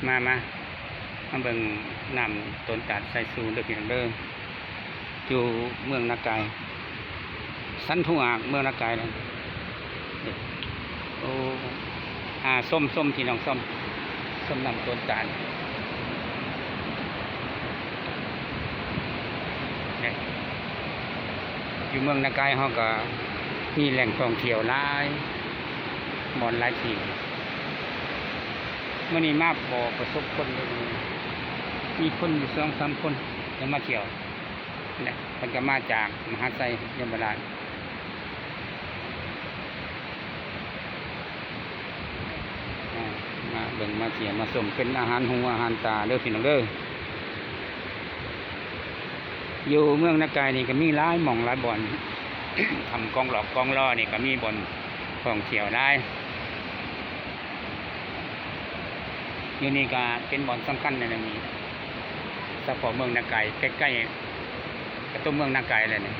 ມາ ມາ ມາເບິ່ງນ້ຳຕົ້ນຕານໄຊຊູເດີພີ່ນ້ອງເດີ ຢູ່ເມືອງນາກາຍ ສັນທຸອາກ ເມືອງນາກາຍ. ໂອ້ ອ່າ ຊົມ ຊົມ ພີ່ນ້ອງ ຊົມ ຊົມນ້ຳຕົ້ນຕານ. ຢູ່ເມືອງນາກາຍເຮົາກໍມີແຫຼ່ງທ່ອງທ່ຽວຫຼາຍບ່ອນຫຼາຍທີ່. ມື້ນີ້ມາບໍ່ປະສົບຄົນເລີຍ ມີຄົນຢູ່ສອງສາມຄົນຈະມາທ່ຽວ ແລະ ເພິ່ນກໍມາຈາກມະຫາໄຊ ຍາມບາດານ. ອ່າ ມາເບິ່ງມາທ່ຽວມາຊົມ ເປັນອາຫານຫູອາຫານຕາເດີພີ່ນ້ອງເດີ. ຢູ່ເມືອງນາກາຍນີ້ກໍມີຫຼາຍໝ່ອງຫຼາຍບ່ອນ ຖ້ຳກອງຫຼອກກອງລໍນີ້ກໍມີບ່ອນທ່ອງທ່ຽວຫຼາຍ. ຢູ່ນີ້ກໍເປັນບ່ອນສຳຄັນແນວນີ້ ສະເພາະເມືອງນາກາຍ ໃກ້ໆ ປະຕູເມືອງນາກາຍແຫຼະນີ້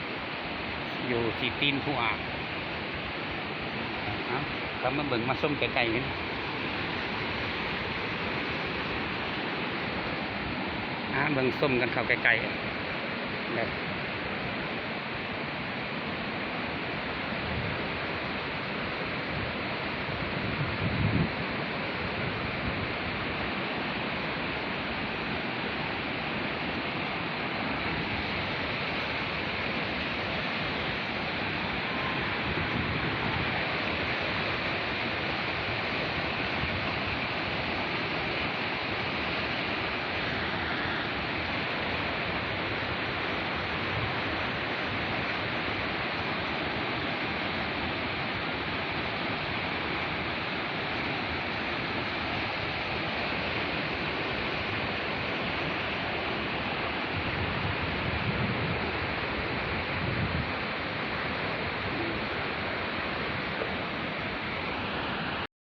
ຢູ່ທີ່ຕີນພູອາກ. ເອົາ ເຂົ້າມາເບິ່ງມາຊົມໃກ້ໆ ນີ້ ອ່າ ເບິ່ງຊົມກັນເຂົ້າໃກ້ໆ ແບບ